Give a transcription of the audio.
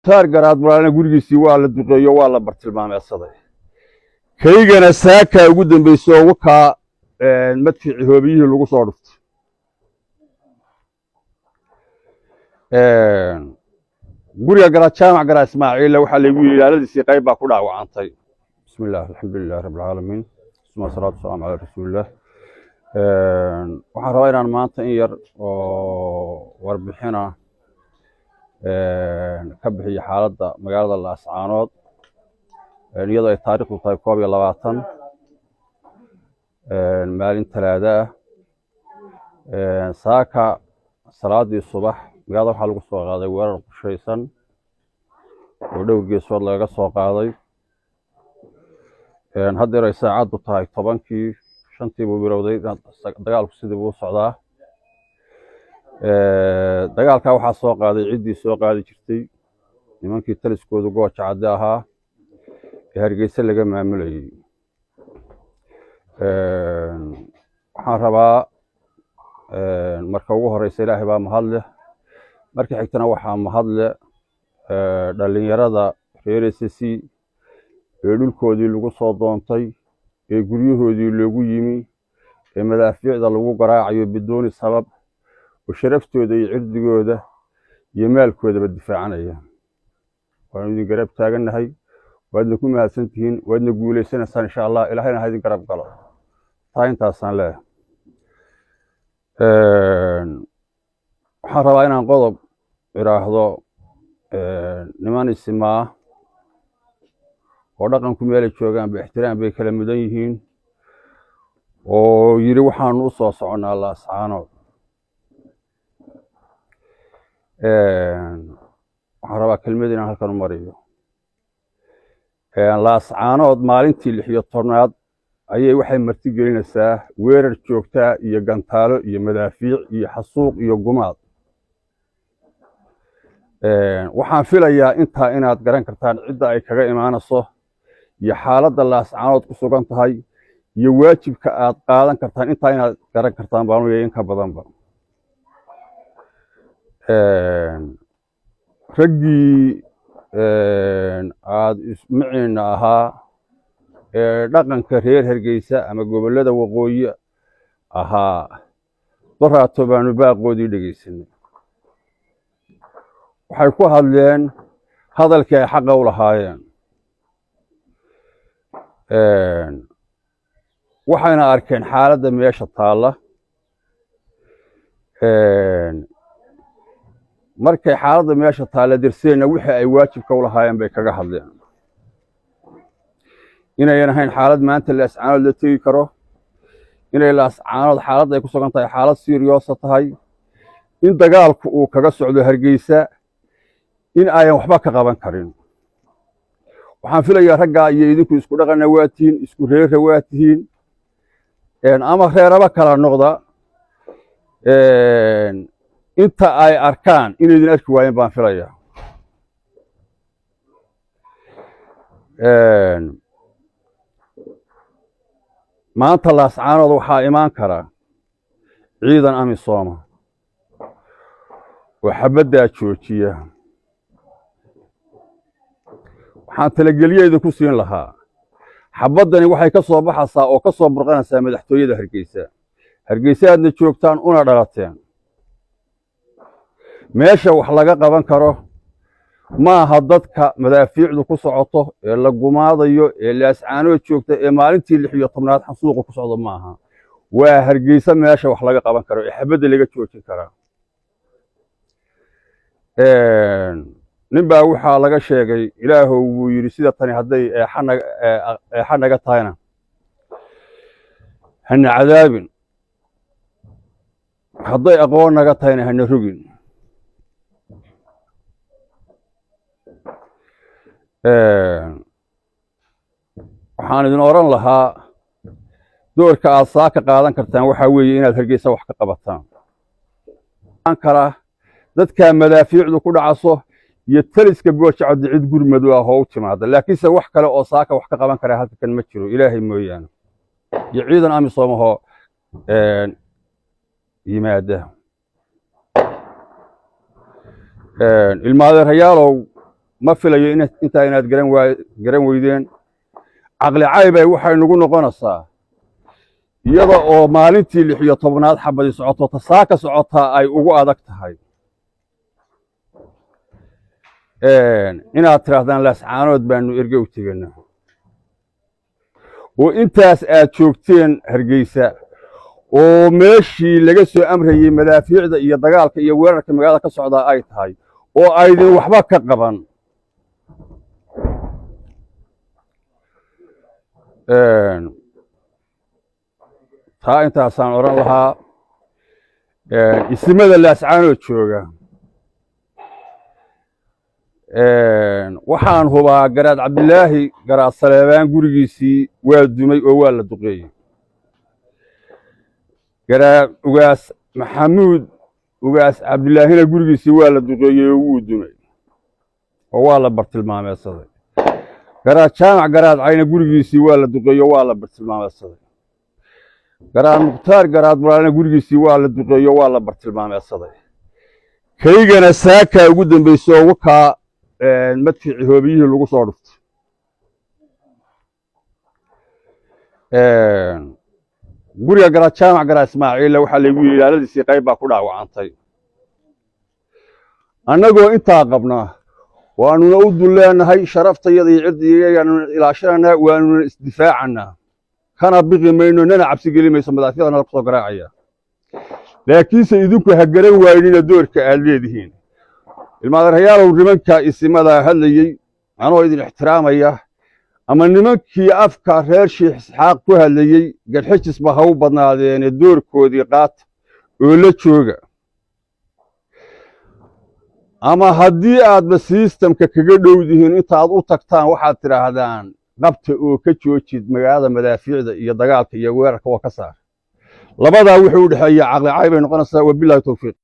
Mukhtaar Garaad Muraalena gurigiisii waa la duqeeyo, waa la bartilmaameedsaday. Kaygana saakaa ugu dambeysay oo wakaa madfici hoobiyihii lagu soo dhuftay. Guriga Garaad Jaamac Garaad Ismaaciilla waxaa laygu yidhi ilaaladiisii qayb baa ku dhaawacantay. Bismi illah, alxamdulilah rabbi alcaalamiin, suma salaatu wasalaamu calaa rasuulillah. Waxaan rabaa inaan maanta in yar oo warbixina ka bixiyo xaaladda magaalada Laascaanood, iyadoo ay taariikhdu tahay 21, maalin Talaada ah. Saaka salaadii subax magaalada waxaa lagu soo qaaday weerar qorshaysan oo dhowr geesood lagaga soo qaaday. Haddeer ay saacaddu tahay 10-kii, 5-tii buu bilowday dagaalku, sidii buu u socdaa. Dagaalkaa waxaa soo qaaday ciddii soo qaadi jirtay, nimankii taliskoodu Gooja Cadde ahaa ee Hargeysa laga maamulayey. Waxaan rabaa marka ugu horeysa, Ilaahay baa mahadleh, marka xigtana waxaa mahadle dhallinyarada reer SSC ee dhulkoodii lagu soo doontay, ee guryahoodii loogu yimi, ee madaafiicda lagu garaacayo biduuni sabab, oo sharaftooda iyo cirdigooda iyo maalkoodaba difaacanaya. Waanu idin garab taagannahay, waadna ku mahadsan tihiin, waadna guulaysanaysaan insha Allah, Ilaahayna ha idin garab galo. Taa intaasaan leeyahay. Waxaan rabaa inaan qodob idhaahdo. Niman isimaa oo dhaqanku meelay joogaanba ixtiraam bay kala mudan yihiin, oo yidhi waxaanu u soo soconnaa Laascaanood. Waxaan rabaa kelmad inaan halkan u mariyo. Laascaanood maalintii 16aad ayay waxay marti gelinaysaa weerar joogtaa iyo gantaalo iyo madaafiic iyo xasuuq iyo gumaad. Waxaan filayaa intaa inaad garan kartaan cidda ay kaga imaanayso iyo xaaladda Laascaanood ku sugan tahay iyo waajibka aad qaadan kartaan. Intaa inaad garan kartaan baan u in ka badanba. Raggii aad ismaciina ahaa ee dhaqanka reer Hargeysa ama gobollada waqooyi ahaa, doraato baanu baaqoodii dhegaysanay. Waxay ku hadleen hadalkii ay xaqa u lahaayeen, waxayna arkeen xaaladda meesha taalla. Markay xaaladda meesha taalla darseenna, wixii ay waajibka u lahaayeen bay kaga hadleen, inayan ahayn xaalad maanta Laascaanood la tegi karo, inay Laascaanood xaaladda ay ku sugan tahay xaalad serious ah tahay, in dagaalku uu kaga socdo Hargeysa, in ayan waxba ka qaban karin. Waxaan filayaa raggaa iyo idinku isku dhaqanna waa tihiin, isku reerra waa tihiin, ama reeraba kala noqda. Inta ay arkaan inaydin arki waayeen baan filayaa. Maanta Laascaanood waxaa imaan kara ciidan AMISOMA oo xabaddaa joojiya. Waxaan talagelyeeda ku siin lahaa, xabaddani waxay ka soo baxaysaa oo ka soo burqanaysaa madaxtooyada Hargeysa. Hargeysa aadna joogtaan una dhalateen, meesha wax laga qaban karo ma aha dadka madaafiicdu ku socoto ee la gumaadayo ee Laascaanood joogta ee maalintii 16aad xasuuqa ku socdo ma aha. Waa Hargeysa meesha wax laga qaban karo ee xabadda laga joojin karaa. Nin baa waxaa laga sheegay, Ilaahow buu yidhi, sida tani hadday eexa naga tahayna hana cadaabin, hadday aqoon naga tahayna hana rogin. Waxaan idin odhan lahaa, doorka aad saaka qaadan kartaan waxaa weeye inaad Hargeysa wax ka qabataan kara dadkaa madaafiicdu ku dhacaso iyo taliska Gooja Caddi cid gurmadu ah oo u timaada. Laakiinse wax kale oo saaka wax ka qaban karaa halka kan ma jiro, Ilaahay mooyaane iyo ciidan AMISOM ahoo yimaada. Ilmaadeerayaalow, Ma filayo intaa inaad garan weydeen. Caqli caybay waxay nagu noqonaysaa iyada oo maalintii 16aad xabadi socoto, tasaaka socotaa ay ugu adag tahay, inaad tidhaahdaan Laascaanood baanu erge u teganaa, oo intaas aad joogteen Hargeysa oo meeshii laga soo amrayey madaafiicda iyo dagaalka iyo weerarka magaalada ka socdaa ay tahay, oo aydin waxba ka qaban. Taa intaasaan odhan lahaa. Isimada Laascaanood jooga, waxaan hubaa Garaad Cabdilaahi Garaad Saleebaan gurigiisii waa dumay oo waa la duqeeyey. Garaad Ugaas Maxamuud Ugaas Cabdilaahina gurigiisii waa la duqeeyey oo wuu dumay oo waa la bartilmaameedsaday. Garaad Jaamac Garaad Cayna gurigiisii waa la duqeeyey oo waa la bartilmaameedsaday. Garaad Mukhtaar Garaad Muraalina gurigiisii waa la duqeeyey oo waa la bartilmaameedsaday. Kaygana saakaa ugu dambeysay oo wakaa madfiici hoobiyihii lagu soo dhuftay. Guriga Garaad Jaamac Garaad Ismaaciilla waxaa laygu yidhi ilaaladiisii qayb baa ku dhaawacantay. Annagoo intaa qabnaa waanuna u dulleenahay sharaftayada iyo cirdigayaanuna ilaashananaa, waanuna isdifaacannaa, kana biqi mayno, nana cabsi geli mayso madaafiicdana la kusoo garaacaya. Laakiinse idinku ha garan waynina doorka aad leedihiin. Ilmaadeerayaalow, nimanka isimadaa hadlayey anoo idin ixtiraamaya, ama nimankii afka reer Sheekh Isxaaq ku hadlayey, Garxijisba ha u badnaadeene, doorkoodii qaata oo la jooga. Ama haddii aadba sistamka kaga dhowdihiin, intaad u tagtaan waxaad tidhaahdaan qabta oo ka joojid magaalada madaafiicda iyo dagaalka iyo weerarka waa ka saar. Labadaa wuxuu u dhexeeya caqli cay bay noqonaysaa. Wabillahi towfiiq.